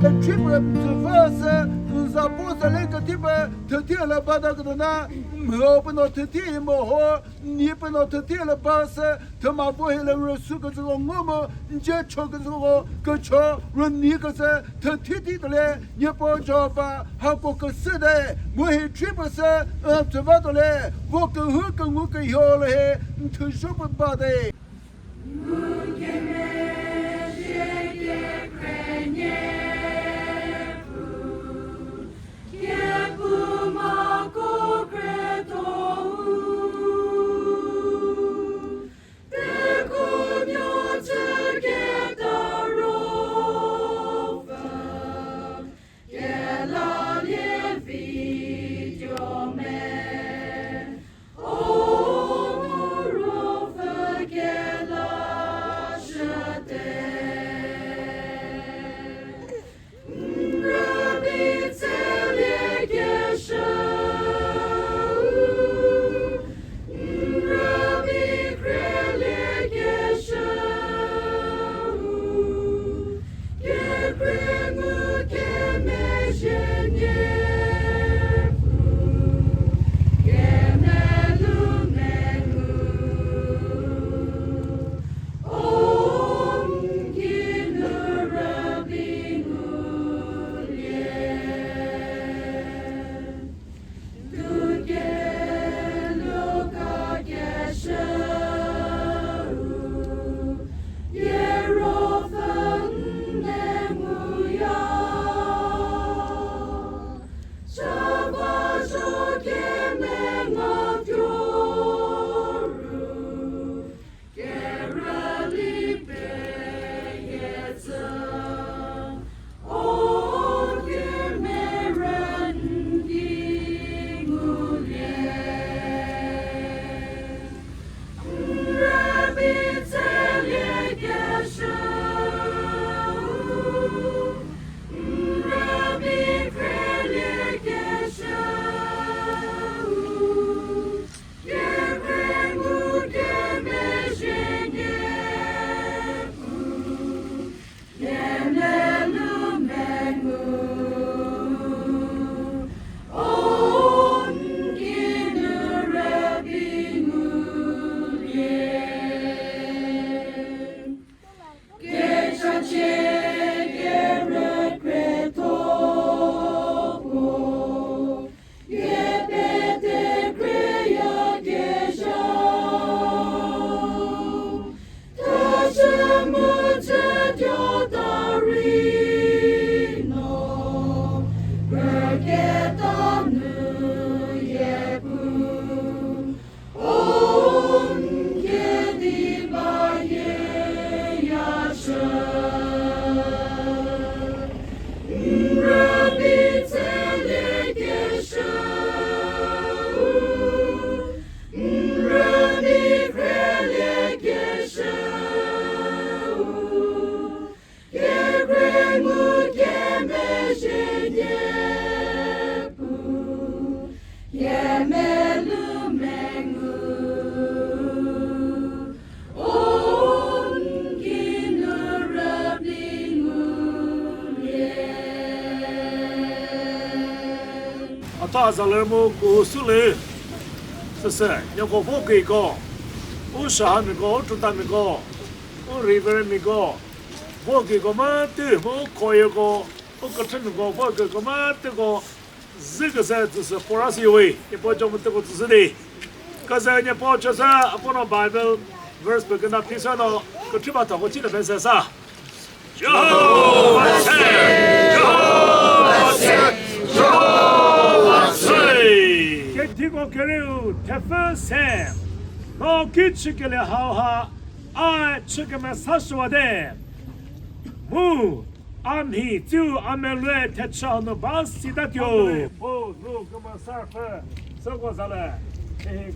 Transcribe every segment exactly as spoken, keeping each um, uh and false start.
Tripura tsüfü sü, nza po sü le küthi pü, thüthi la ba da küdona, mho pü no thüthi mo ho, ni pü no thüthi la ba sü, thüma po hi le rü su küzü ngo mo, nje cho küzü ngo, kücho, rü ni küzü, thüthi ti tele, nye po jo ba, ha ko küsü de, mo hi tripü sü, tsüfü tele, vo kühü küngu kühio le he, nthü shu pü ba de. Ata zalü mu kusülü. Süsü, nyoko vo kiko. U shaha miko, u tuta miko. U river miko. Vo kiko ma tü, u koyo ko. U küthü miko, vo kiko ma tü ko. Zü küsü tsüsü pora sü yoi. Nyepo cho mu tü ko tsüsü di. Küsü nyepo cho sü, apono Bible verse pü küna pisa no. Küthü ba thako chile pese sa. Jehovah se, Jehovah se, Jehovah se. Kethiko keriu thefü se. No ki chikele hauha, a chikeme sashuwa de. Mu, a mhi tiu a melue thecha no ba sita tio. Bo, no, kama sarfe. Soko zale, eh,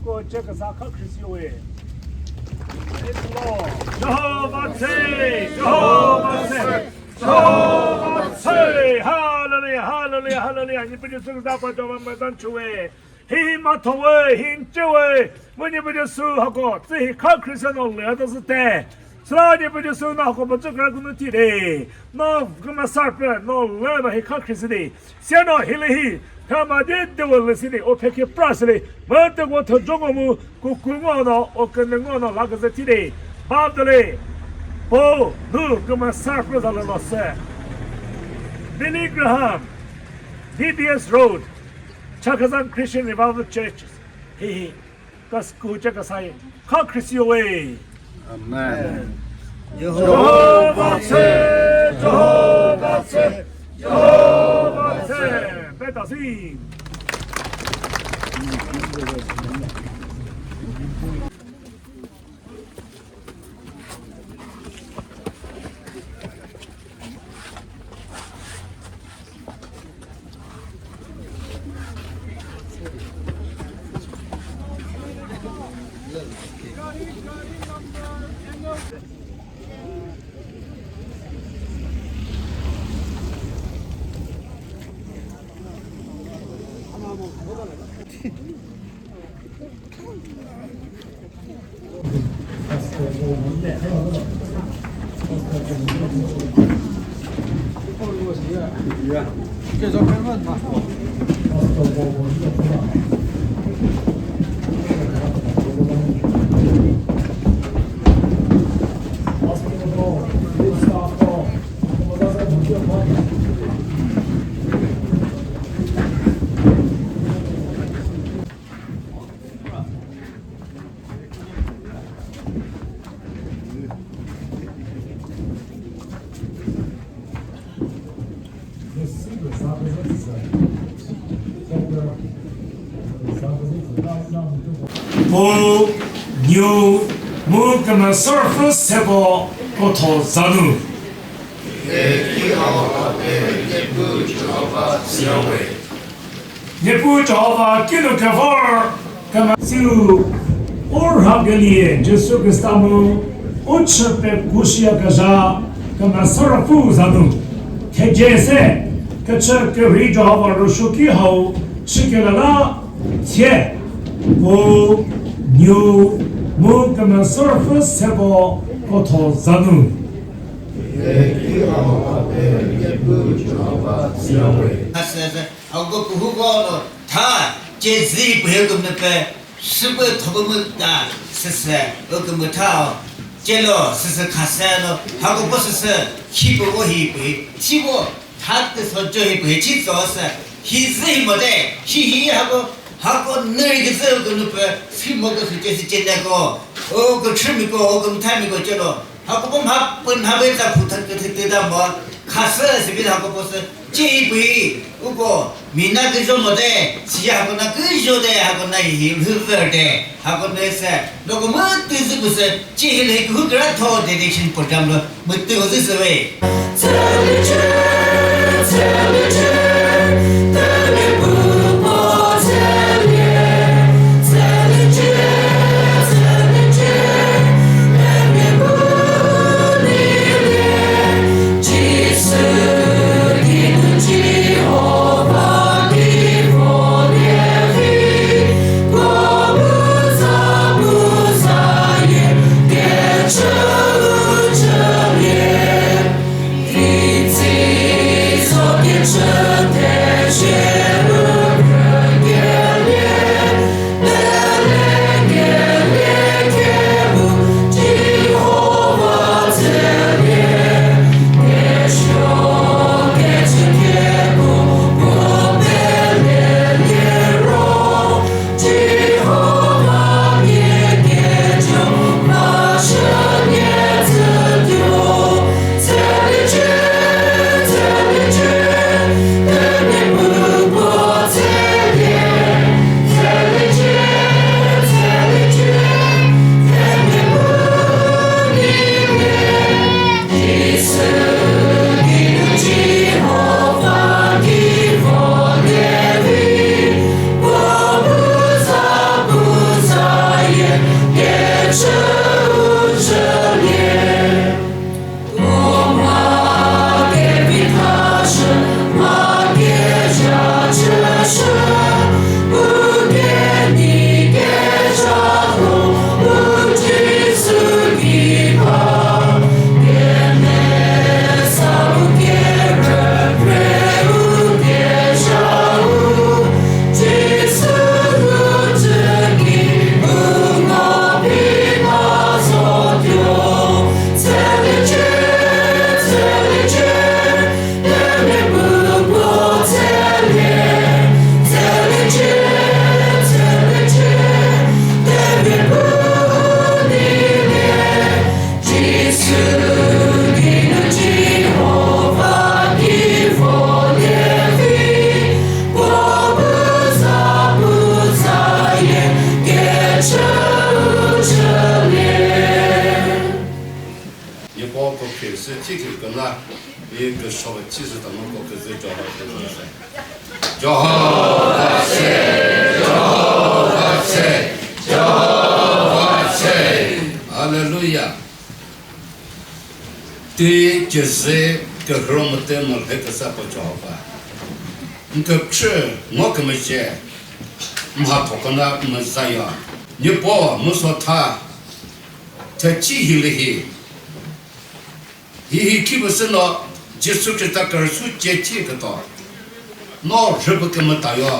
ko che ka sa kha Kristi we. Praise the Lord. Jehovah say, Jehovah say, Jehovah say. Hallelujah, hallelujah, hallelujah. Ni pidi sung da pa Jehovah ma dan chuwe. Hi ma tho we, hi che we. Mo ni pidi su ha ko. Tsi hi kha Kristi no le da su te. Sra Niepoo Jisu, no hako müzü kra künü thi de. No Kümüsa Rüpü, no lü no hi kha Khrista de. Sino hilü hi, thüma de de wü lü sini, o phekhi pra sili. Mü de wü thü jongo mu, ku ku ngo no, o künü ngo no, la küzü thi de. Bab de le. Po, nu Kümüsa Rüpü za lü lo se. Billy Graham, D B S Road, Chakhesang Christian Revival Church. Hi hi. Kas kucha kasai. Kha Khrista yo we. Amen. Jehovah che, Jehovah che, Jehovah che. Beta si. Pu, Nyo, mu Kümüsa Rüpü seko kotho zanu. Niepoo Jihova kinu kevor Kümüsa u rha kelie Jisu Khrista mu u chü pe kushia kezha Kümüsa Rüpü zanu. Theje se kechü keri Jihova rüshuki hau chü kelala thie. Pu, Nyo, mu Kümüsa Rüpü seko kotho zanu. Asese, ako kuhu kono tha, cezi pühe kümüpe, süpü thopü müta, sese, o kümütha, celo, sese khaseno, hako po sese, khipo o hi pühi, thibo, tha te so jo hi pühi, chi so se, hi zi hi mo de, hi hi hako, hako neri küzü o kümüpe, simo ko süce süce neko, o küchümiko, o kümüthamiko celo, Hakopo mha pün mha be za phu thak thak thak da mo. Khasü sibi hakopo sü che pü uko mina küjo mo de, siya hakona küjo de, hakona hi hüver de, hakona se. Loko mütü zü pü sü che hi le kühu kra tho dedication program lo mütü ho zü sü ve. Kükna, i küsho chizü tamako küzü Jehovah küzü. Jehovah se, Jehovah se, Jehovah se. Hallelujah. Ti cüzü kühro mütü mülhe küsa po Jehovah. Nkükre ngo kümüzhe, mha thokana müzaya. Nipo müsotha, thechi hilihi. Hihi khi püsü no Jisu Khrista kürüsu che thi küto. No rhüpü kümüta yo.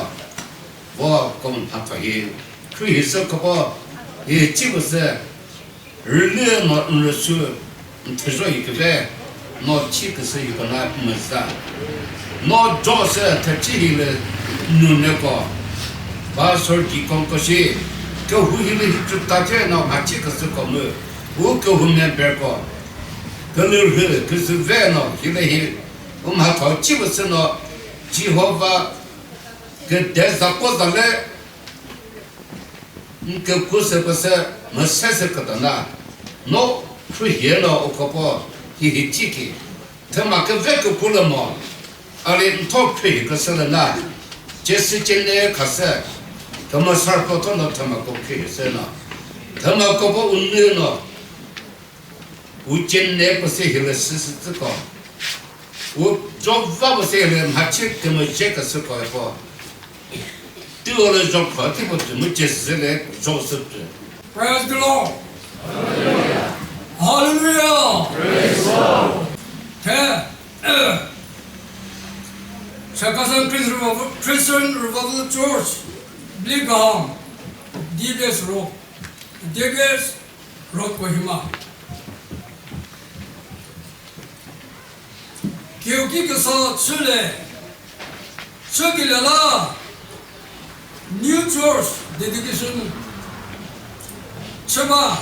Vo kümüpha tho hi. Khrü hi sü küpo. Hi chi püsü. Rülü no nrüsü. Nthüzho hi küve. No chi küsü hi kona müza. No jo sü thüchi hi lü nuneko. Pastor deacon ko shi. Kühu hi lü hi chüta che no ha chi küsü ko mü. U kühu member ko. Külürhü, küzüve no, hilühi, umha tho chi püsü no, Jehovah, küde zako zale, nküku sü püsü, müse sü kütana, no, khrühie no, ukopo, hihi chiki, thüma küve küpulü mo, ali ntho khrühi küsülü na, chesi chene khasü, thüma sarko tho no, thüma ko khrühi sü no, thüma kopo unü no, Uchene püsü hilü süsü tsüko. U jova püsü hilü mhachi kümüzhe küsüko eko. Tüo lü jokho tipo tümüche süsü lü josüpü. Praise the Lord. Hallelujah. Praise the Lord. Te, Chakhesang Christian Revival, Christian Revival Church, Blikaham, D B S Road, D B S Road Kohima. Kioki kesa chüle, chükile la, new church dedication chüma,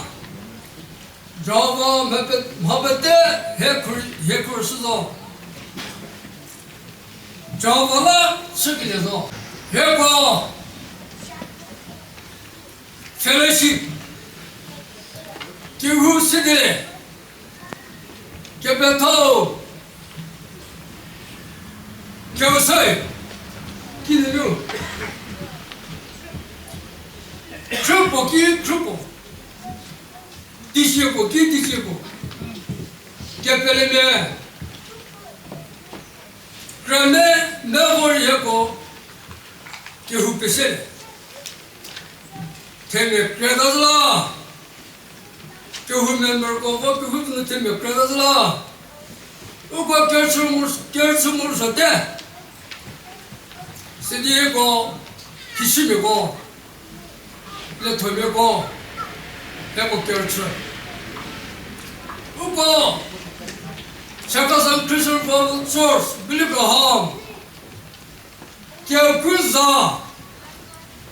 Jehovah mhape-, mhapete he khuri, he khuri süzo. Jehovah la chükile zo. He ko fellowship. Kihu sidile. Kepethau. Kevsai. Kinenu. Khrüpo ki khrüpo. Tishiko ki tishiko. Kepeleme. Kreme mevori yeko. Kehu pesele. Theme kredazla. Kehu member ko vo kehu tunu theme kredazla. Uko kerchumur, kerchumur sote. Sidi ko, kishimi ko. Le thome ko, he ko kerchü. Uko, Chakhesang Christian Revival Church, Blikaham, keu küza,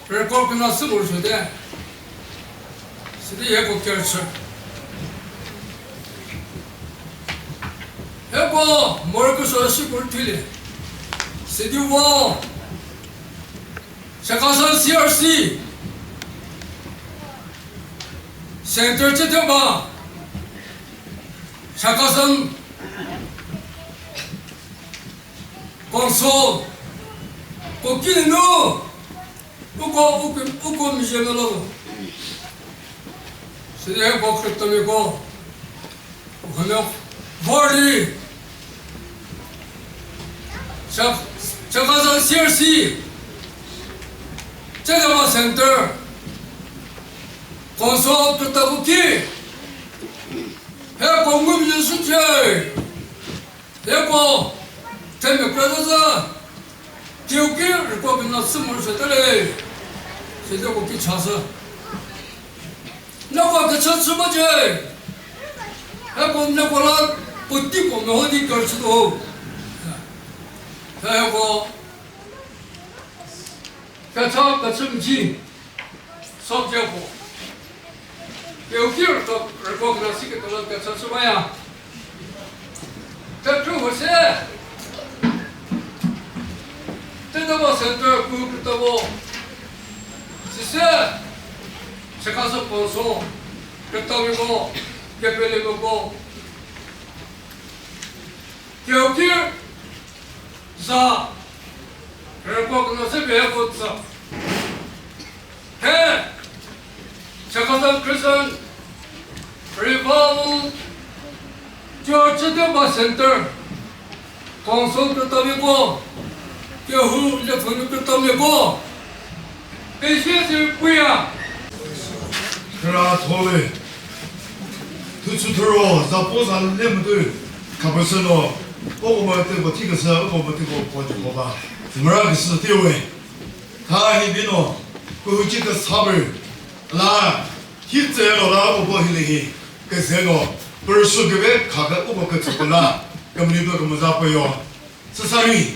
record küna sümur shode. Sidi he ko kerchü. He ko, mori küso shi kur thile. Sidi wo, Chakhesang C R C Center chetheba, Chakhesang Council ko kinenu, uko, uko, uko mije melo. Sidi he ko khrütami ko. Kono vori. Chak-, Chakhesang C R C. Chedama Center. Koso kutabuki. He kongum Yesu che. He ko. Teme kredazü. Kiuki riko bina sümur shetele. Shetele ko ki chasü. Neko küchü chü ba che. He ko neko la puti ko meho di kürchü do. He ko küchü küchü mji. Subject ko. Keu kir to recognize ke to küchü chü ba ya. Te phu ho se. Te da ba center ku ku ta bo. Si se. Chakhesang Council. Ke ta wi ko. Ke pele ko ko. Kyoki za recognize be kutsa. He, Chakhesang Christian Revival Church Department Center Council kütami ko, kehu lethunu kütami ko, peshe se puya. Kra thole. Thuchu thuro, zapo za le mütü. Kapasü no, oko mütü ko thikasü, oko mütü ko po Jehova. Zümra küsü tiwe. Tha hi bino, kuhuchi ka sabri. La, hi tse no la, oko hili hi. Küzeno, pürüsü küve, kaka oko kütsü kula. Kümüni bö kümüza pö yo. Sesari,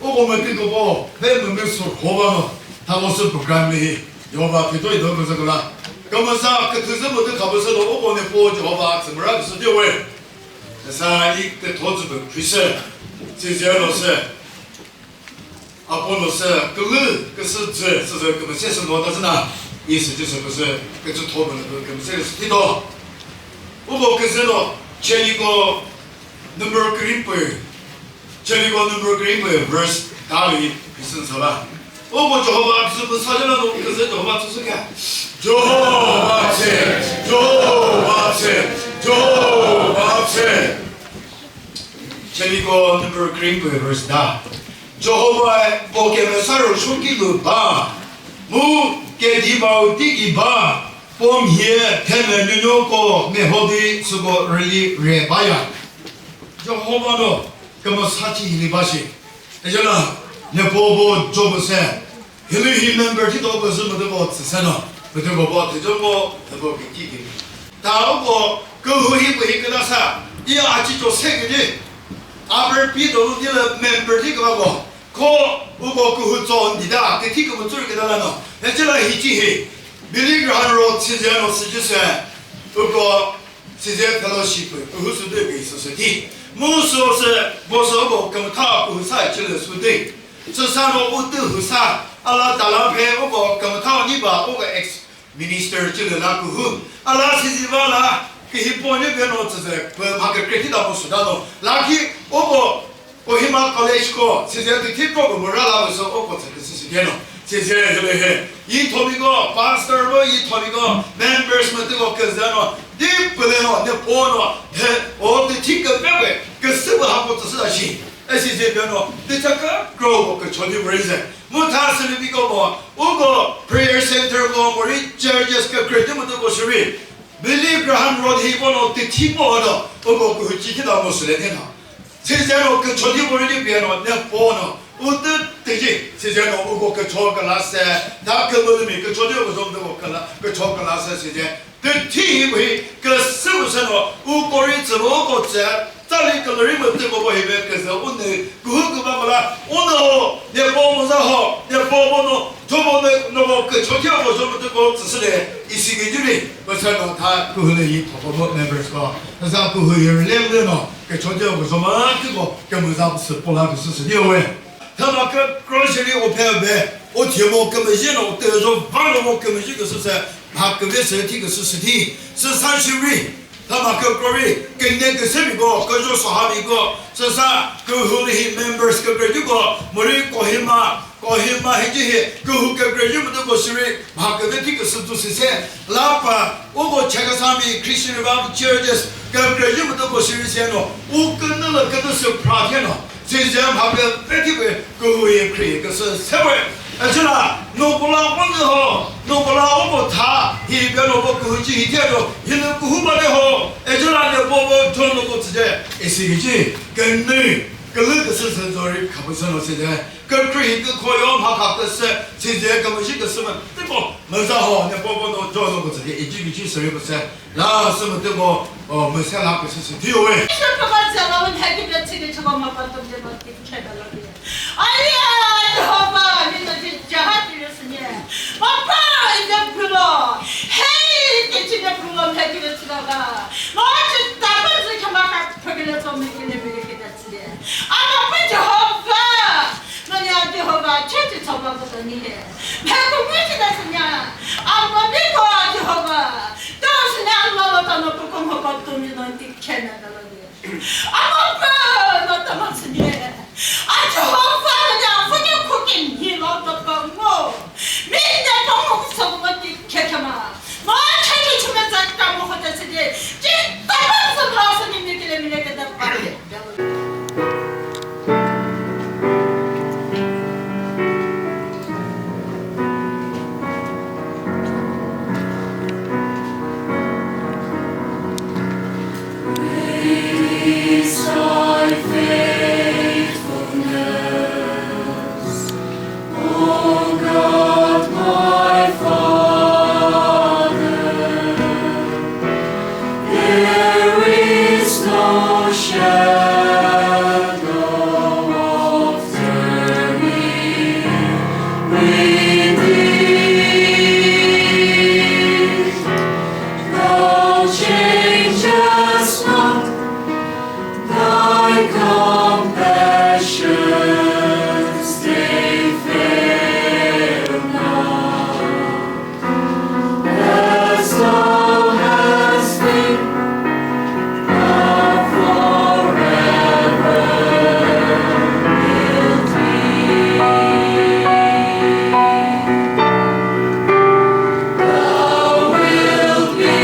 oko mütü ko po, ve mümü sur hova no, tha ko sü program ni hi, Jehova thito ido ko zakala. Kümüza küthüzü mütü kapasü no, oko ne po Jehova zümra küsü diwe. Sesa i kütho zü bü Christian, si zero se, apo no se, külü, küsü zü, sü zü kümüse sü no ta zü na, i sü zü sü küsü, kütsü tho bü kümüse sü thito. Oko küzeno, Cheviko number green pü, Cheviko number green pü verse ta li küsü sala. Oko Jehova küsü pü sa jana no küzü Jehova tsüsü kya. Jehova che, Jehova che, Jehova che. Cheviko number green pü verse da. Jehova bo kemesa ro shuki lu ba. Mu ke di ba u ti ki ba. Pom hie theme nunyo ko mehodi süko rili re baya. Jehova no kümüsa chi hili bashi. Ejela, ne po bo Job se. Hili hi member thito ko zü mütü ko tsüse no. Mütü ko bo thito ko, thito ki ki ki. Ta ko, kühu hi ko hi küla sa. I a chi cho se ki di. Aber pi do lu di le member thi ko ba ko. Ko, uko kühu tso ndi da, ke thi kümütsü ri küta la no. Ejela hi chi hi. Billy Graham Road si zeno si jise. Uko si ze fellowship, kühu sü de ke sü sü thi. Mu sü se, bo sü uko kümütha kühu sa chile sü de. Sü sa no u tü hu sa, ala tala phe uko kümütha ni ba uko ex minister chile la kühu. Ala si zi ba la, kühi po ni be no tsü se, pe ma ke kreti da bo sü da no. La ki uko Kohima College ko, size tüthi ko ko mura la so o ko tsü sisi keno. Size hele he. Yi thomi ko, pastor mo yi thomi ko, members mo tü ko kazano. Di pele no, ne po no, he, o tüthi ke pe pe, ke se ba ha ko tsü da shi. E size keno, di ta ka grow ko ke choni brazen. Mo tha se bi ko mo, o ko prayer center ko, mo ri churches ke kredi mo tü ko shiri. Billy Graham Road hi ko no tüthi po no, o ko ku chi ki da mo sele ne no. Sizeno kücho di vori di piano ne po no. Utü tiji, sizeno uko kücho kalase. Da kümülümi kücho di uko zomde uko kala, kücho kalase size. Tüthi hi küsü küseno, uko ri tsülo uko tse, tali külüri mütü ko bohi be küzü, unu, kuhu küba mala, unu ho, ne po muza ho, ne po bono, Jobo ne, no, kücho di uko zomde uko tsüsüde, isi gidiri, küseno ta kuhu le yi topo members ko. Za kuhu yi le no, kücho di uko zomde uko, kümüza sü pola küsü sü diwe. Thüma kükro shiri o phe be, o thimo kümüzhi no, o tüzo vano mo kümüzhi küsü se, mha küve se thi küsü se thi, sü sa shiri, thüma kükro ri, künye küsü mi ko, küjo saha mi ko, sü sa, kühuli hi members kükre ju ko, muri Kohima, Kohima hi ji hi, kühu kükre ju mütü ko shiri, mha küve thi küsü tu si se, lapa, uko Chakhesami Christian Revival Churches, kükre ju mütü ko shiri se no, u künü la künü sü pra the no, Sizem ha ke peti pe kuhu ye kri ke se sewe. Ejela, no kola wonde ho, no kola wo ko tha, hi be no ko kuhu chi hi the no, hi ne kuhu ba de ho. Ejela ne bo bo thon no ko tsije, esi gi chi, ke ne, ke le ke se se zori ka bu se no se de. Ke kri hi ke ko yo ma ka ke se, size ke mo shi ke se ma, te ko, ma za ho, ne bo bo no jo no ko tsije, e chi gi chi se ri ko se. La sü mütü ko, o, müse la küsü sü thiyo we. Ishe papa zela wun heki be tsini chaba mapa tum de ba ki chaba la bi. Aya, Jehovah, mi no ji jaha ti le sünye. Papa, inde phulo. Hey, ke chine phulo heki be tsina ba. Lo chi ta ba zi chama ka phekele to mi kile mi ke da tsile. Ama pe Jehovah. Manya Jehovah, che chi chaba ko to ni he. He ko mi chi da sünye. Ama mi ko Jehovah. Tüsüne alalo tano pukum hokop tumi non ti kena dalani. Ama pa no Compassions, they fail not. As thou hast been, thou forever wilt be. Thou wilt be.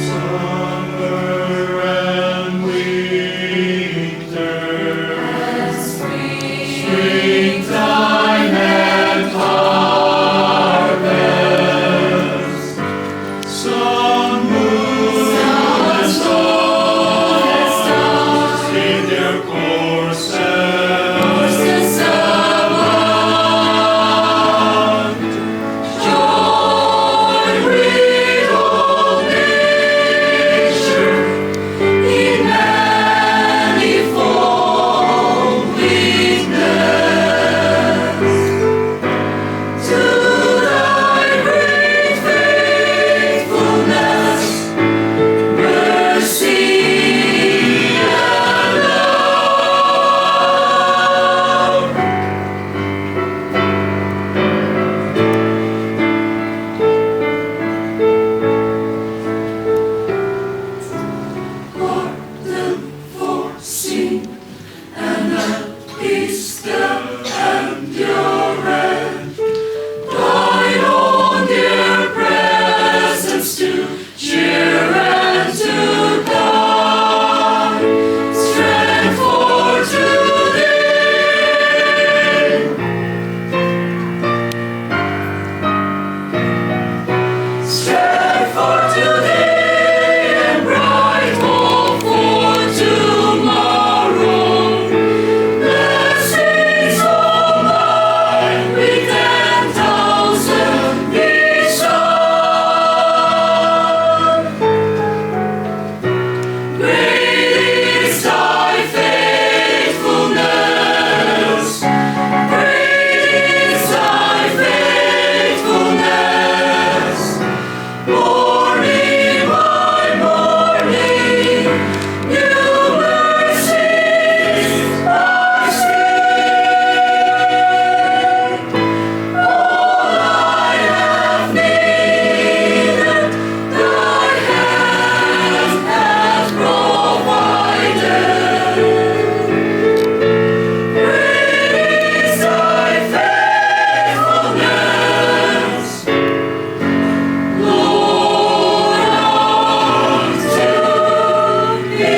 Summer and winter, springtime and harvest, sun, moon, and stars in their courses abide. Join with all nature in manifold witness to thy great faithfulness, mercy, and love. Pardon for sin and the peace that endureth, thine own dear presence to cheer and to guide, strength for today, strength for today, and bright hope for tomorrow. Blessings of life with ten thousand beside. Great is thy faithfulness. Great is thy faithfulness. Morning by morning, new mercies I see. All I have needed, thy hand hath provided. Great is thy faithfulness, Lord, unto me.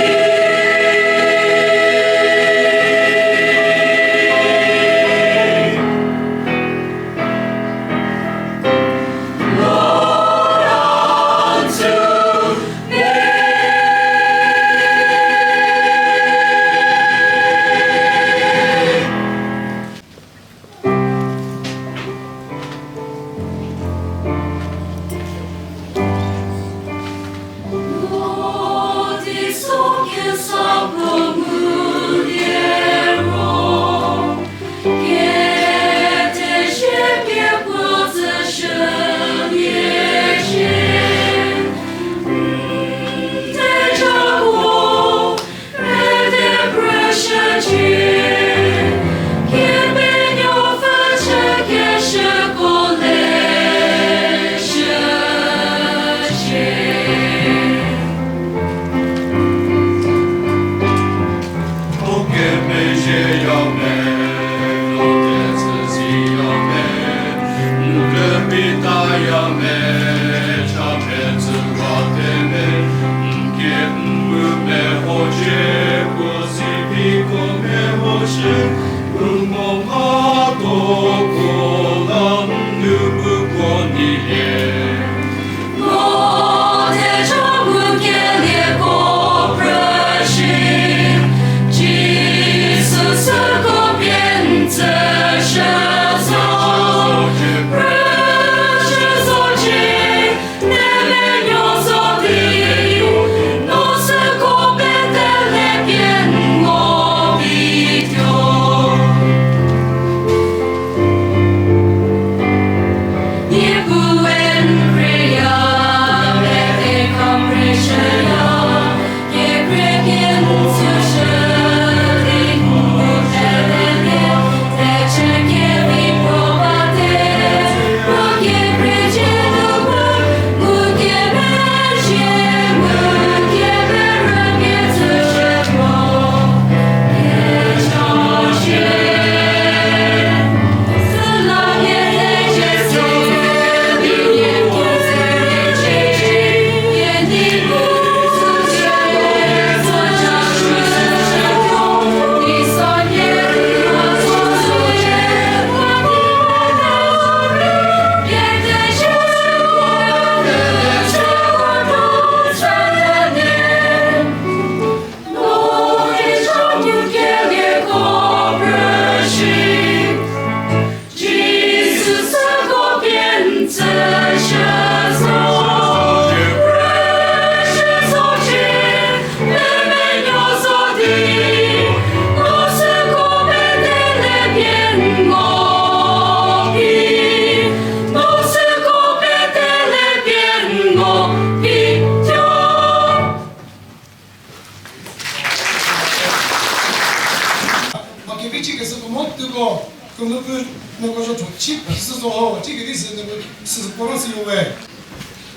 Chi phi sü zo ho, chi kiri sü ne sü pora sü yo we.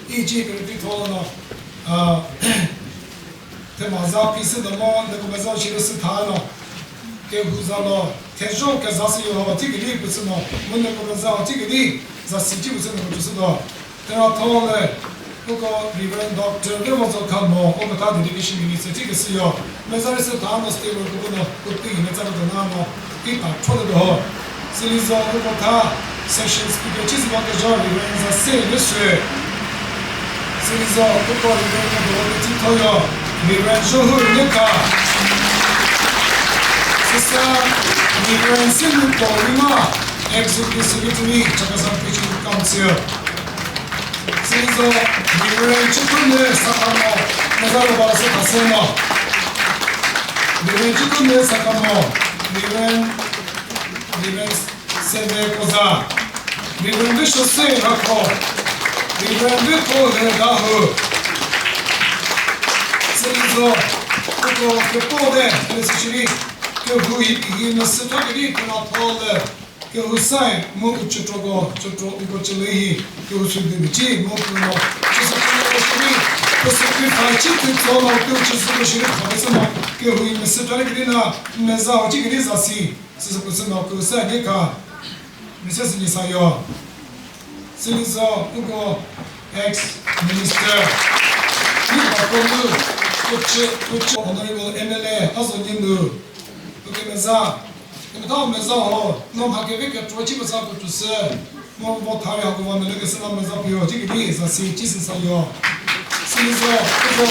I chi kiri phi tho no. Ah, thüma za phi sü do mo, ne ko me za shi sü tha no. Ke hu za no, the jo ke za sü yo ho, chi kiri phi sü no. Mu ne ko me za, chi kiri za si chi phi sü ne ko sü do. Tera thole, uko Reverend Doctor Vevozo Khamo, uko tha dedication minister, tike siyo. Mezari se tha no stable kuko no, kupi ne tsa kuko na no, kita thole do ho. Silizo uko tha, session speaker, chisi wake jo, Reverend Zase Yusue. Silizo uko Reverend Khamo, uko ti thoyo, Reverend Johu Nyeka. Sisa, Reverend Sinu Paulima, Executive Secretary, Chakhesang Preaching Council. Silizo, Reverend Chukune Sakamo, Nazaro Barasa Kasemo. Reverend Chukune Sakamo, Reverend, Reverend Seve Koza, Reverend Bishop Se Rako, Reverend Biko He Dahu. Silizo, Kuko Kepo De, Elisishiri, Kehu Hipi Hi Nasi Tokiri Kuna Pole. Kehusai mu uchutroko, chutro uko chile hi, kehusu de bichi, mu kuno, chisa kuno shiri, kusa kufa chi tu tsono, ku chisa kuno shiri khabe sano, kehu ime se tare kiri na, meza ho chi kiri zasi, sisa kusa no kusa de ka, Missus Nisayo, Silizo, uko, ex-minister, ni bakonu, kuchi, kuchi, honorable M L A, azo ninu, Uke meza, kene tao meza ho, no mha keve ke tro chi meza ko tu se, no bo thari ha ko va mele ke se na meza pio, chi ke di sa si, chi si sa yo. Si zo, ko,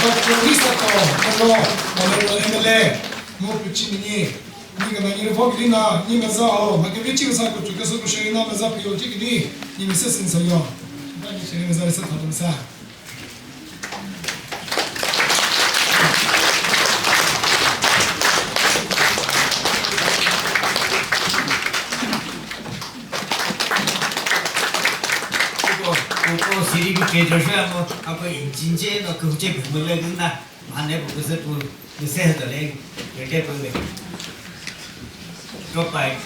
Doctor Lisa to, ko, ko, ko, M L A, mo pu chi ni, ni ke na ni vo ke di na, ni meza ho, mha keve chi meza ko tu ke se ko shi na meza pio, chi ke di, ni meza si sa yo. Ba ni shi meza sa ta meza. Ko, ko, ko, siri bi ke jo sha mo, ako injin che no ku che bu le na, ma ne bu se pu, bu se to le, ke ke pu le. Drop by.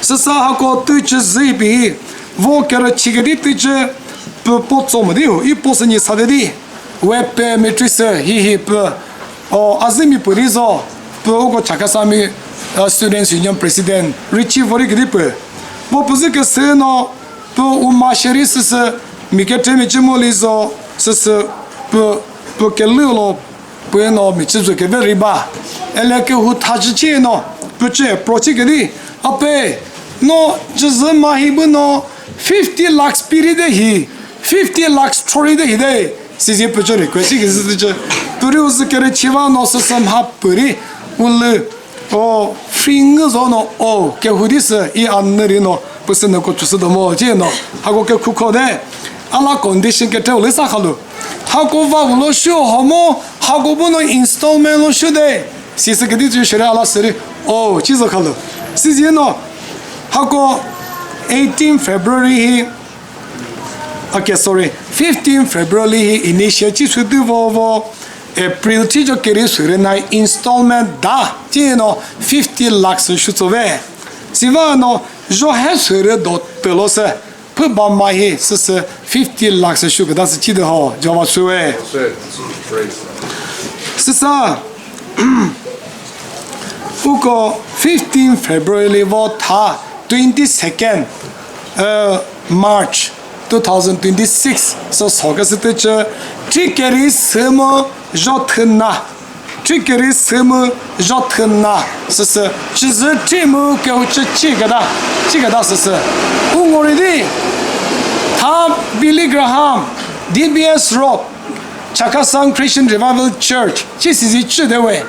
Süsa hako tüchü zü ipi hi, vo kere chigedi tüchü pü po tso müdi hu, i po sü nyi sadedi, we pe metri sü hi hi pü, o, azümi pü ri zo, pü uko Chakhesami, uh, Students Union President, Richie Vorigidi pü. Vo pü zü kesü no, Pü uma sheri süsü mi kethemi chimo lizo süsü pü, pü kelü lo pü no mi chizü keve riba. Ele ke hu thachi chi no pü che pro chi kedi. Ape no chizü ma hi bu no fifty lakhs piri de hi, fifty lakhs chori de hi de. Sizi pü che request ki süsü che. Püri uzü kere chiva no süsü mha püri ulü. O, free ngü zo no, o, kehudi sü, i anü ri no, püsü nü ko chüsü do mo, chi no, hako ke khu kho de, ala condition ke te ulü sa khalu. Hako va lo shu ho mo, hako bu no installment lo shu de, si sü kedi chü shere ala seri, o, chi zo khalu. Si zi no, hako eighteen February hi, okay, sorry, fifteen February hi initiate chi sü dü vo vo, April thi cho keri sürü na installment da, chi no fifty lakhs shu tsove. Siva no jo he sürü do pelo se, pü ba ma hi sü sü fifty lakhs shu keda sü chi de ho, Jehovah sü we. Süsa, uko fifteen February vo tha twenty-second, uh, March two thousand twenty-six, so so ke sü tüchü, thi keri sü mu jo thüna, thi keri sü mu jo thüna, sü sü, chizü thi mu ke u chü chi keda, chi keda sü sü. U ngori di, tha Billy Graham, D B S Road, Chakhesang Christian Revival Church, chi sizi chü de we.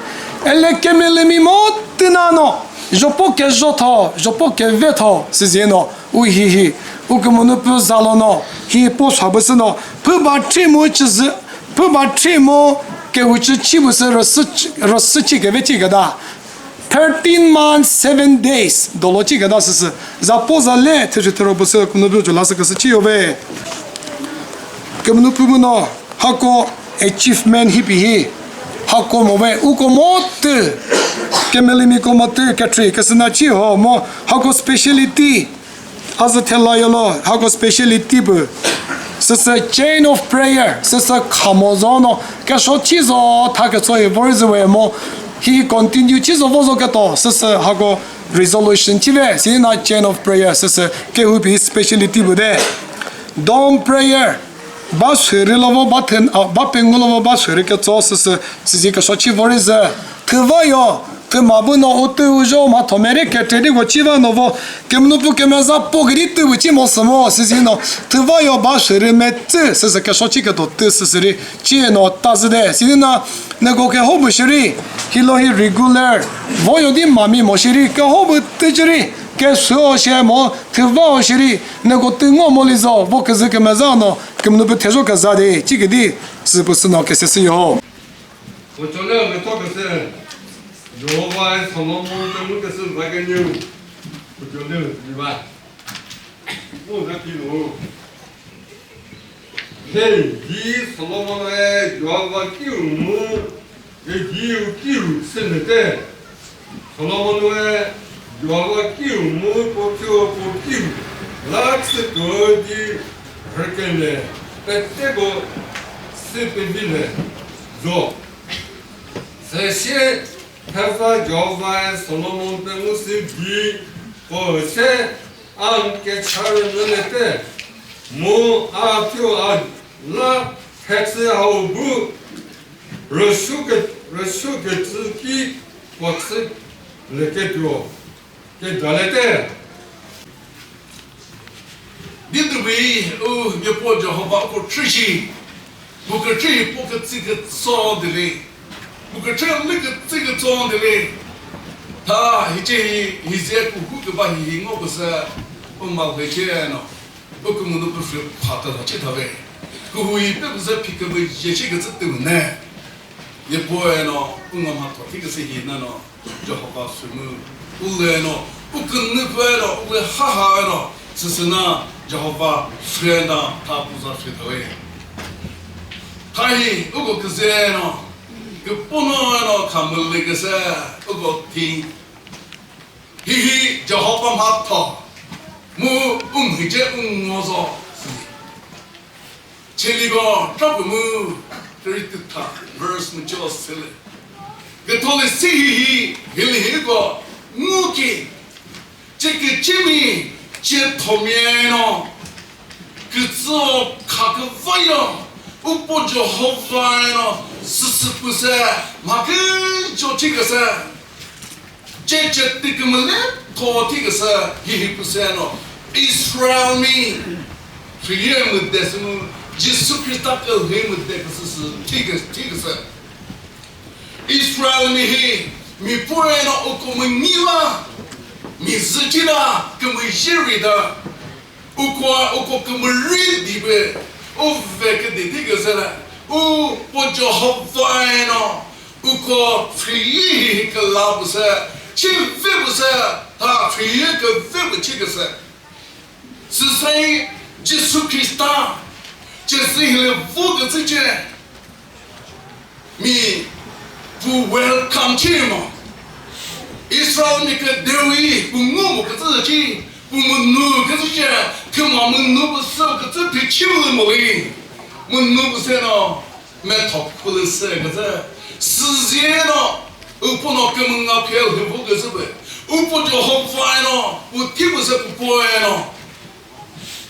Ele kemele mi mo thüna no, jopo ke jo tho, jopo ke ve tho, sizi no. U hi hi, u kümünu pü zalo no, hi po sha bü sü no, pü ba thi mu chizü, pü ba thi mu ke u chü chi bü sü rüsü chi, rüsü chi ke ve chi keda. Thirteen months, seven days, dolo chi keda sü sü. Za po za le, thüchü thüro bü sü kümünu pü ju la sü küsü chi yo ve. Kümünu pümüno hako achievement hipi hi, hako move uko mo tü, kemelimi ko mo tü ketri kesüna chi ho mo hako speciality. Azü thela yolo hako speciality pü. Süsü chain of prayer, süsü khamo zono kesho chi zo tha ketso hi vori zü we mo hi continue chi zo vo zo keto, süsü hako resolution chi ve, si na chain of prayer, süsü kehu pi speciality pü de. Dawn prayer, ba shürü lo vo, ba thün, a, ba pengu lo vo, ba shürü ketso süsü, süzi kesho chi vori zü. Thüva yo, thüma bu no utü ujo ma thomeri ketredi go chi va no vo, kemnu pu kemeza po gidi tü bu chi mo sümo, süzi no. Thüva yo ba shürü me tü, süsü kesho chi keto tü süsü ri, chi no ta zü de. Süzi na, ne go ke ho bu shiri, hilo hi regular, vo yo di mami mo shiri, ke ho bu tü chiri, ke sü o she mo, thüva o shiri, ne go tü ngo mo li zo, vo küzü kümeza no, kümünu pü thezho küza de, chikidi, sü pü sü no küse sü yo. Kuchole me to küse, Jehovah Solomon te mu küse va ke nyu. Kuchole ni va. Mu na ki lo. Hey, di Solomon e Jehovah ki mu. Edi u kiu sünete, Solomon-e Jehovah kiu mu po kiu po kiu la tsü kü di rükele pete ko sü pevile zo. Seshe theva Jehovah-e Solomon pe mu sü di ko se an ke char nete mu a kiu a la thetsü hau bu Rüshu ke, rüshu ke tsü ki po tsü le ke tuo, ke dalete. Didübi u Nyepo Jehovah ko thrishi, bu ke thri po ke tsü ke tso dili, bu ke thri lü ke tsü ke tso dili. Tha hiche hi, hize ku hu ke ba hi hi ngo ko sa, u ma ke che no. Ukümünu püfü phata la che thave. Kuhui pe kuze phikümü yeche küzü tümüne. Ye poe no, unga ma thoti küse hi na no, Jehovah sümü. Ule no, ukünü poe no, ule ha ha no, sesena Jehovah sü na ta puza sü thave. Tahi, uko küze no, küpono no, kamüle küse, uko ti. Hihi Jehovah mhatho mu umhüce ungozo. Cheligo trapu mu thirty-two verse mu cho sele. Gethole si hihi hili hiko nguki chekechimi che thomieno. Kütsüo kha küvayo, upo Jehovah no süsü püse, mha küjo thiküse, che che tükümüle tho thiküse, hihi püse no, Israelmi, Hriye müdesü mu, Jisu Khrista külhü müdeküsü sü thikü-, thiküse. Israelmi hi, mi pue no uko münyi la, mi züchi la, kümüzhi rida, Uko, uko kümüri dibi, u veküdi thiküse le, upo Jehovah no, uko free hi küla püse, chi vi püse, ta free kü vi pü chiküse. Süsai Jisu Khrista, Jisu hile vu kütsü che. Mi pu welcome thimo. Israel mi küdewi pu ngu mu kütsü chi, pu münu kütsü che, küma münu pü sü kütsü phi chi mu li mo li. Münu pü se no, me thok pü lü se kütsü. Süzie no, upo no kümünga phel hü pu kütsü pü. Upo Jehovah no, pu thi pü se pu poe no.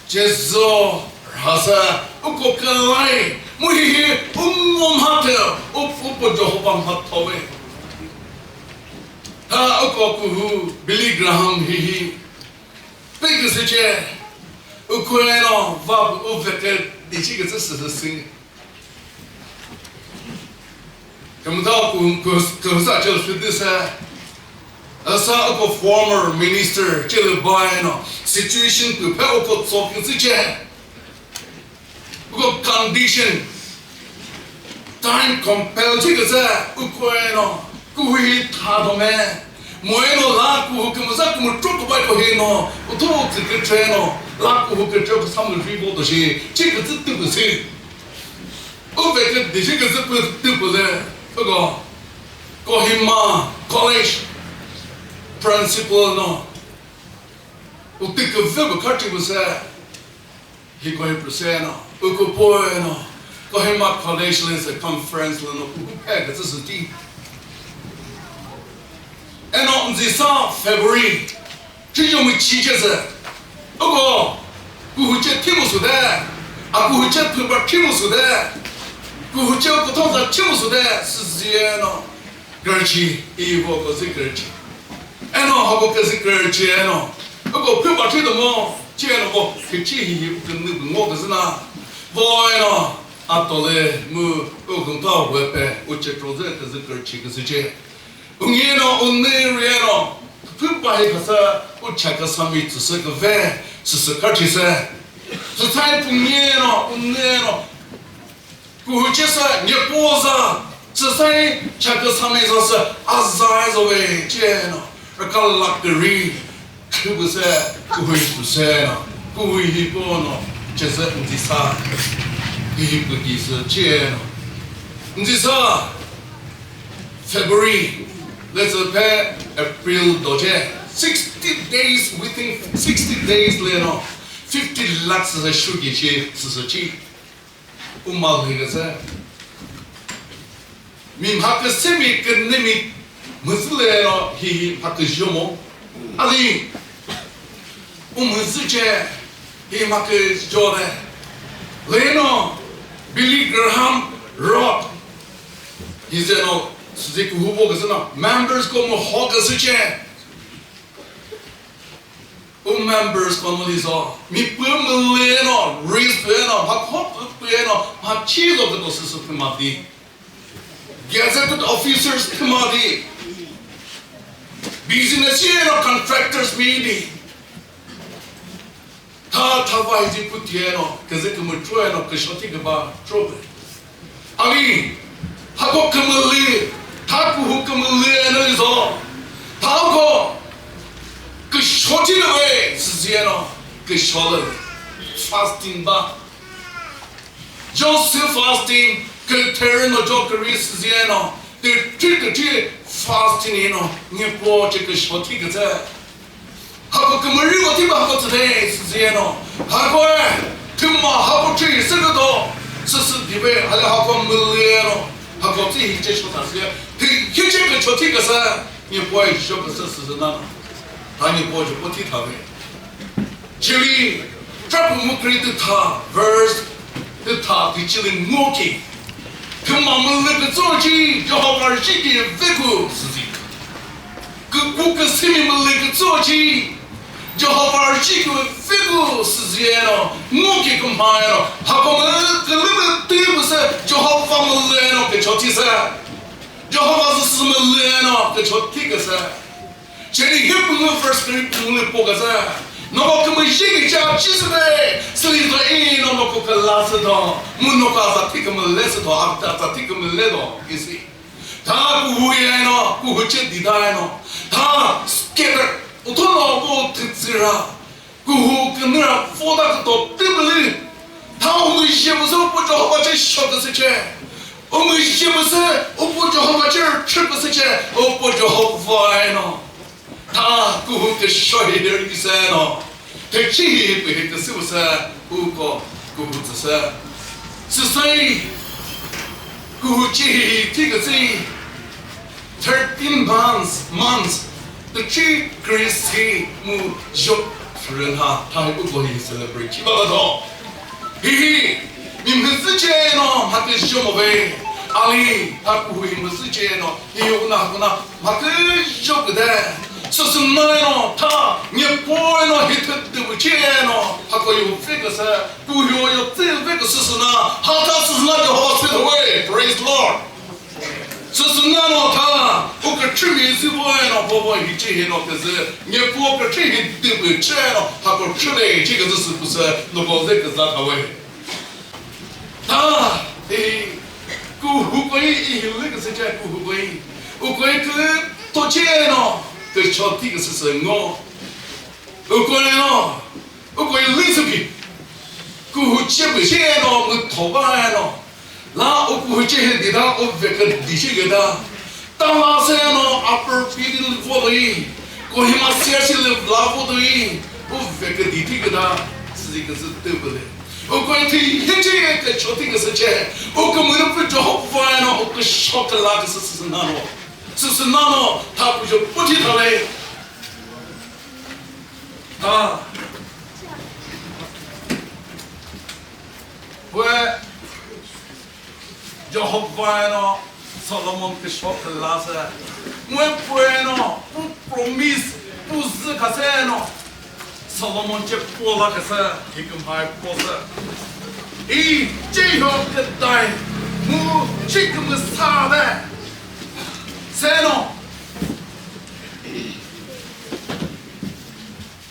Jesu rhasa uko künlai, mu hihi umo mhathe, u-, upo Jehovah mhathowe. Tha uko kuhu Billy Graham hihi. Pe küsüche, uko eno va u vete dichi küsü süsü sing. Kümüta ku-, ku-, kümüsa chü sütü se, asa ako former minister chele ba eno situation pü phe ako tsok küsü che. Ako condition, time compel che küsü, uko eno, kuhui tha do me. Mo eno la kuhu kümüsa kümütro kubai ko he no, utho tsü kütre no, la kuhu kütre ko samu ri bo do shi, che küsü tü küsü. U veküdi shi küzü pü tüpü le, uko, Kohima College principal no, u tüküzü pü kha tüpü se, hi kohi pü se no, uko poi no, Kohima College le se conference le no, uko phe küzü sü ti. Eno ndzisa February, chijo mu chi che se. Uko, kuhu che thimu sü de. A kuhu che pü ba thimu sü de. Kuhu che kuthon za thimu sü de. Süzi eno. Kürüchi, i vo ko zi kürüchi. Eno, ha ko küzü kürüchi eno. Uko pü ba thi do mo. Chi eno ko, küchi hi hi, künü ngo küzü na. Vo eno, atole mu, u künta we pe, u che troze küzü kürüchi küzü che. Ungi no, unü ri no, pü pa hi khasa, u Chakhesami tsüsü küve, süsü kha thise. Süsai pungi no, unü no, kuhu che sa, nye po za, süsai Chakhesami za sü, a za zo ve, che no, raka lak de ri, kuhu se, kuhu su se no, kuhu hi po no, che se ndzisa, hi hi pu ki se, che no, ndzisa, February, let's say April doje, sixty days, within sixty days le no, fifty lakhs ze shuki shi, süsü chi. U ma le küzü. Mi mha küse mi künü mi müzü le no, hi hi mha küzho mo. Ali, u müzü che, hi mha küzho le. Le no, Billy Graham Road. Hi ze no, süzi kuhu vo küzü no, members ko mu ho küzü che. U members ko mu li zo, mi pü mü le no, risk pü no, mha kho pü pü no, mha chi zo küto süsü pü ma di. Gazetted officers pü ma di. Business ye no, contractors mi di. Tha, tha va hi zi pu ti eno, küzü kümütro eno, küsho thi küba tro be. Ami, hako kümüli, tha kuhu kümüli eno izo. Tha ko, küsho thi lü be, süzi eno, küsho lü. Fasting ba. Joseph fasting, kü theri no jo kü ri süzi eno. Tü, tü, tü, tü, fasting eno, nye po che küsho thi küzü. Hako kümüri ko thiba hako tsüde, süzi eno. Hako e, thüma hako thi sü küdo. Süsü dibe, hale hako müli eno. Hako thi hi che shota sü. Thi hi che kücho thi küsü. Nye po e sho küsü süsü nano. Tha nye po e po thi tha be. Chili, trapu mukri tü tha, verse tü tha, tü chili ngoki. Thüma müli kütso chi, Jehovah rüshi ki veku süzi. Kü, kü, küsimi müli kütso chi, Jehovah rüshi ki veku süzi eno, ngoki kümha eno. Hako mü, külü mü tü mü se, Jehovah müli eno kücho thi se. Jehovah zü sü müli eno kücho thi küse. Cheni hi püngu verse kümüri püngu lü po küzü. Noko kümüzhi kücha chisü de, sülizho i no noko küla sü do, mu noko aza thi kümüle sü do, aza thi kümüle do, isi. Tha kuhu ye no, kuhu che dida ye no. Tha scatter, utho no ko thütsüra. Kuhu künüra voda küto tümülü. Tha umüzhi püsü upo Jehovah che shoküsü che. Umüzhi püsü upo Jehovah che rüchüküsü che. Upo Jehovah ye no. Tha kuhu küsho hi ri küse no. Thüchi hi pü hi küsü püsü uko kuhu tsüsü. Süsü kuhu chi hi thi küsü. Thirteen months, months, the three Christy mu jok rüna tha hi uko hi celebrate chi ba do. Hi hi, mi mhüzü che no, mha ke jom ve. Ali, tha kuhu hi mhüzü che no, hi yo na kuna, mha ke jok de. Süsü na no, tha, nye po no, hi thü de bu che no, ha ko yo fe ke se, ku yo yo tse fe ke süsü na, ha tha süsü na Jehovah straight away. Praise the Lord. Süsü na no tha, u küchü mi zü vo no, vo vo hi chi hi no küzü, nye po küchü hi dü bü che no, ha ko chü le chi küzü sü püsü, no ko ze küza tha we. Tha, hi, kuhu ko yi, i hi lü küzü che kuhu ko yi. U ko yi kü to che no, kü cho thi küzü sü ngo. U ko yi no, u ko yi lü sü ki. Kuhu che bü che no, mu tho ba no. La u kuhuche he dida u veküdi shi geda. Tala se no upper pili vo do yi. Kohima sia shi le vla vo do yi. U veküdi thi geda. Sizi küzü tübüle. U koi thi hichi ke choti küsü che. U kümünu pü Jehovah no u küsho küla küsü sisi nano. Sisi nano. Tha kujo puthi thale. Tha. Pue Jehovah no Solomon küsho küla se. Mue pue no pu promise pu zü kha se no Solomon che pola kha se hi kümhai po se. I che yo küdai mu che kümüsa de. Se no.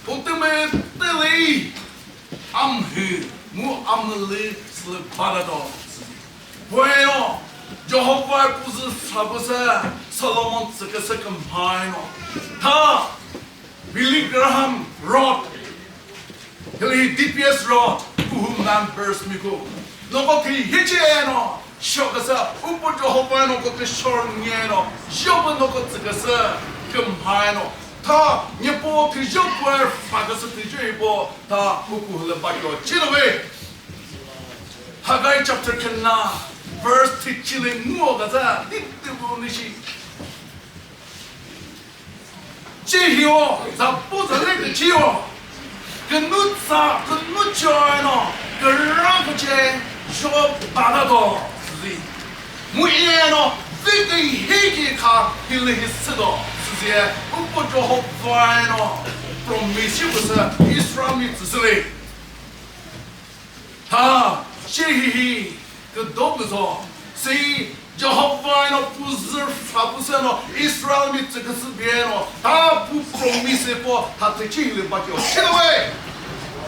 Utüme tele. Amhü mu amülü sülü bada do. Bueno, Jehovah puzü sabüse Solomon tsüküsü kümhaino. Tha, Billy Graham Road, hili D P S Road, kuhu members miku. Noko thi hichi eno. Shoküsü, upo Jehovah no ko küshor nye no, Job no ko tsüküsü kümhai no. Tha, nyepo thüjo kuer faküsü thüjo ipo, tha, uku hülü bakyo. Chilove. Haggai chapter kena, verse three chile nguo gaza, dip dip nishi. Che hio, za pu za le ke che hio. Künutsa, künucho eno, küra küche, jo bada do, zi. Mu i eno, vi ke hi ki kha, hi le hi sü do, zi e, upo Jehovah eno, promise püsü, Israel mi tsü le. Tha, che hi hi, küdo küzo, si Jehovah no puzü fa püsü no Israel mi tsüküsü bie no, tha pu promise po, tha thüchi hili bakyo. Chilove!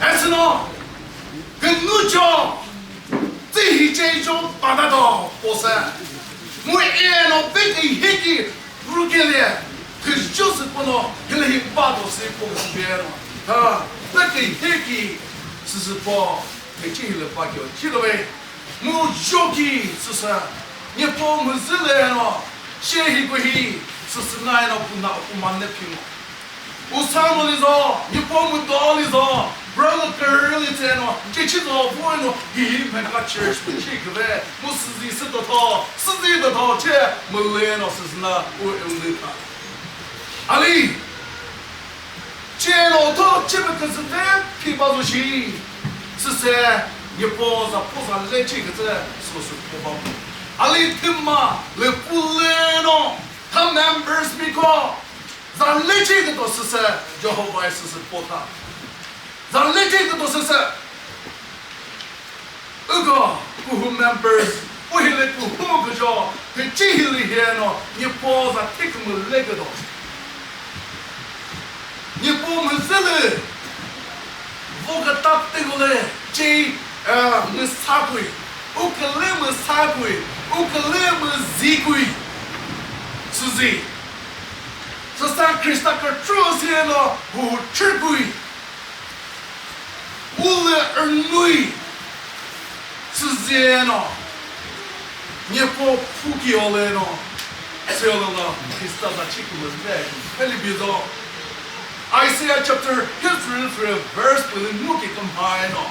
Esino, künucho, tsi hi che jo bada do, po se. Mu e no, vi ke hi ki, Rukele, thüjosü pono, hile hi bado si po si bero. Ha, peki heki, süsü po, peki hile bakyo, chilove. Mu joki, süsü, nyepo müzüle no, she hi ko hi, süsü nai no puna uman ne pimo. Usano lizo, nyepo müdo lizo, brother kereli tseno, chechi zo, boy no, hi hi mega church, chechi kve, mu süzi sütotho, süzi totho, che, müleno süzna, u eulita. Ali, che no to, che me kızı ve, pi bazo shi, süse, nyepo za, po za, le chi kızı, so su po ba. Ali tima, le puleno, ta members mi ko, Za lüchi küto süsü Jehovah süsü pota. Za lüchi küto süsü. Uko kuhu members, u hile kuhu küjo, püchi hili hieno, nyepo za thikümü le küto. Nyepo müzülü, vo kütap tengole, che, eh, müsakui, u küle müsakui, u küle müzikui. Süzi. Süsa Krista kükro sino hu chükui. Ule ernui. Süzeno. Nyepo phuki oleno. Süyololo Krista za chikümüzde. Heli bizo. Isaiah chapter history verse pili muki kümhaino.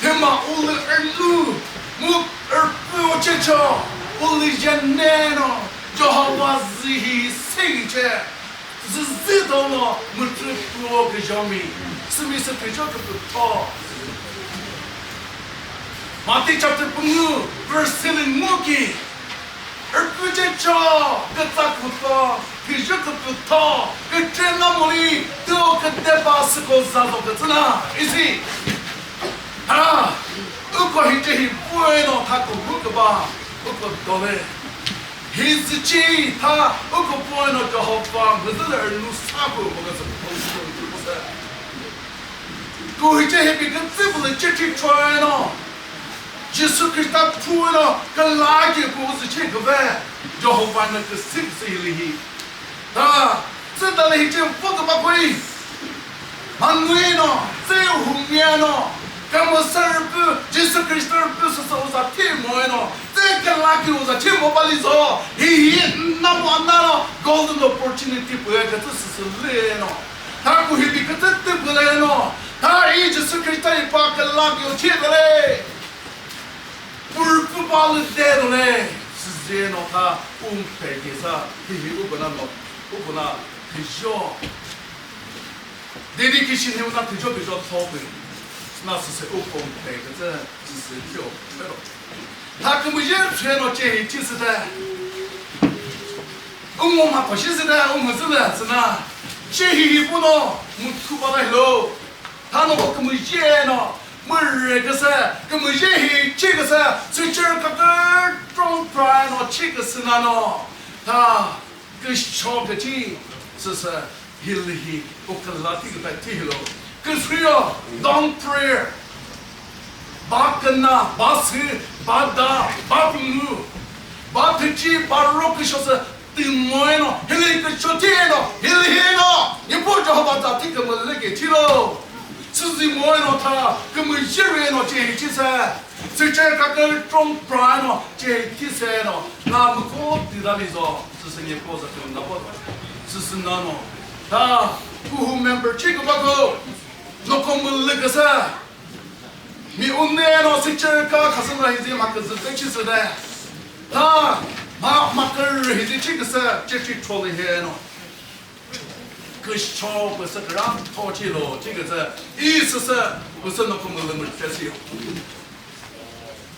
Thüma ulü ernu, mu erpü ochecho, ulü jeneno, Jehovah zihi segiche, zizi dono, mütrü puo küjomi, simi se pücho küpütho. Matthew chapter püngu, verse seven muki, Rüpü ce cho, kütsa kütho, küzhü küpütho, kütre nga moli, tüo küdeba süko zazo kütsüna, isi. Ha, uko hice hi pueno tha kübu küba, uko dole. Hi züchi tha, uko pueno Jehovah, müzülü rünu sabu, uko zü, uko zü, uko zü. Ko hice hi bi kütsü bülü ce thi choeno. Jisu Krista phuno külaki pu zü che küve, Jehovah nü küsik sü hili hi. Ta, zü ta lü hi che vo küba koi. Manuino, zü humia no, Kümüsa Rüpü, Jisu Krista Rüpü süsü uza thi moino, zü Kela ki uza che mo bali zo. Hi hi na mo na no golden opportunity pü ke tü sü lü no. Ta ku hi bi ke tü tü pü lü no. Ta i Jesu Krista i pa kela ki o che de le. Pur pu ba lü de no le. Sü ze no ta um pe ke sa. Hi hi u bana no. U bana hi jo. Dedication hi una thüjo thüjo thopü. Na süsü u pom pe kütsü süsü kyo. Pero. Ta kümüzhe phe no che hi chi süte. Umo ma pa shi süte, umo süte süna. Che hi hi puno, mu thu pa dai lo. Ta no ko kümüzhe no, mürü küsü, kümüzhe hi chi küsü, süchür kakür trong pra no chi küsü na no. Ta Kükre küthi süsü hilühi uküla thi küta thi hilo. Kükre yo, dawn prayer. Ba küna, ba sü, ba da, ba püngu. Ba thüchi, ba ro küsho sü tümoe no, hilühi kücho thi no, hilühi no. Nyepo Jehovah za thi kümüle ke thi lo. Süzi moe no tha, kümüzhe re no che hi thi se. Süche kakü trong pra no, che thi se no, na mükho tira lizo, süsü nye po za küm na po, süsü na no. Ta, kuhu member che kü ba ko, no ko mülü küsa. Mi unne no süche ka khasü na hizi ma küzü te chi sü de. Ta, ma, ma kü hizi chi küsa, che chi choli he no. Kükre püsü kükre tho chi lo, chi küsü, i süsü, püsü no kümüzhe mü che si yo.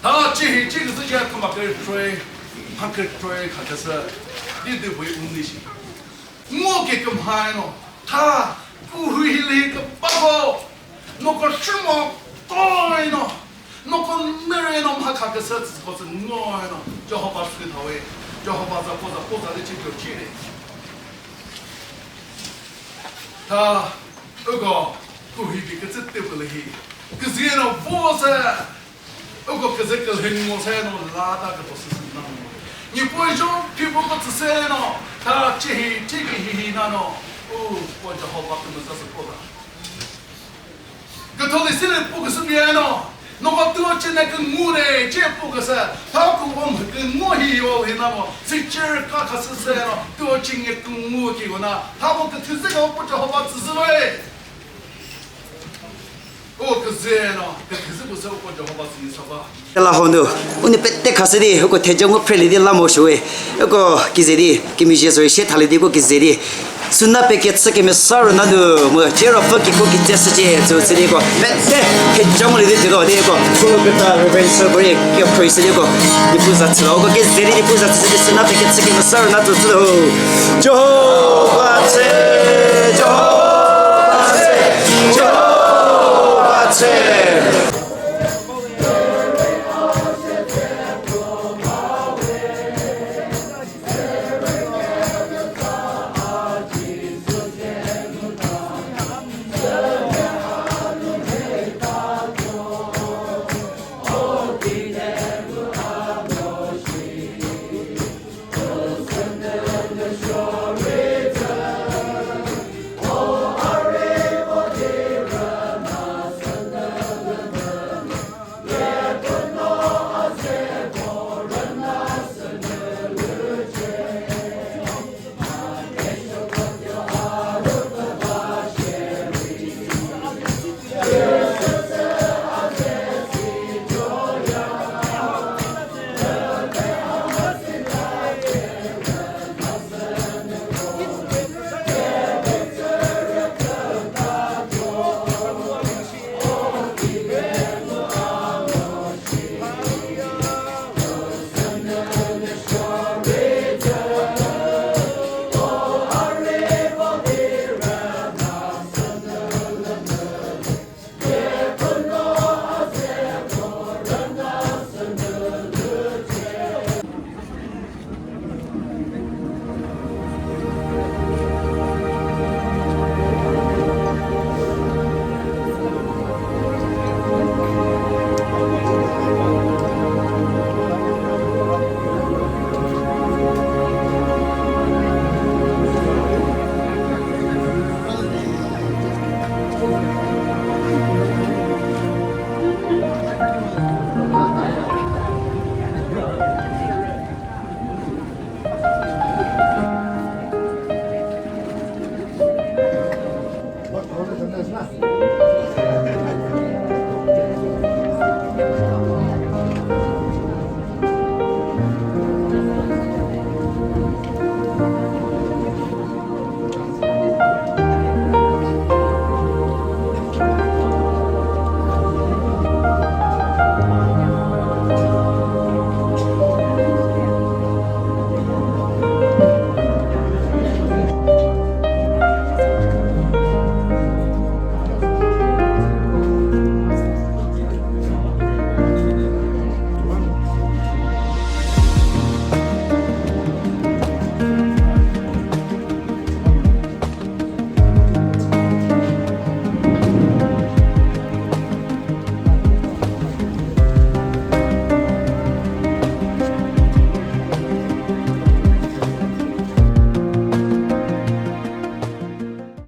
Ta chi hi, chi küsü ya kümüzhe kükre, ha kükre kha küsü, di di hui un di shi. Ngo ke kümhai no, ta, ku hui hi li kü pa ko, no ko shimo, toi no. Noko nere no mha kha küsü tsü ko tsü ngo no Jehovah sü thawe. Jehovah za ko za ko za le chi kyo chi re. Ta uko ku hi bi kütsü te pü le hi. Küzü no vo se. Uko küzü kü hin ngo se no la ta kü to sü sü na. Ni po jo pi po ko tsü se no. Ta chi hi chi ki hi hi na no. U po Jehovah kü müza sü ko da. Kütholi sile pu küsü bieno. Noko tuo chene küngu ne che pu küsü. Tha ku vom küngu hi yo hi na mo. Si cher ka khasü se no. Tuo chinge küngu ki go na. Tha mo küthüzü ka pu Jehovah tsüzü lo e. O küzü no. Küthüzü bu se o Jehovah tsüzü sa ba. Kala honu, uni pete khasü di, uko thejo ngu phreli di lamo shuwe. Uko kize di, kimi je sori she thali di uko kize di. Suna pe ke tsü kemi saru na du, mu che ro fo ki ko ki tse sü che, tsu tsi di ko. Pete, thejo ngu li di di ko, di ko. Ko ke ta Reverend Sir Bori, ke praise di ko. Di pu za tsü lo, uko kize di, di pu za tsü di, suna pe ke tsü kemi saru na du tsü lo. Jo.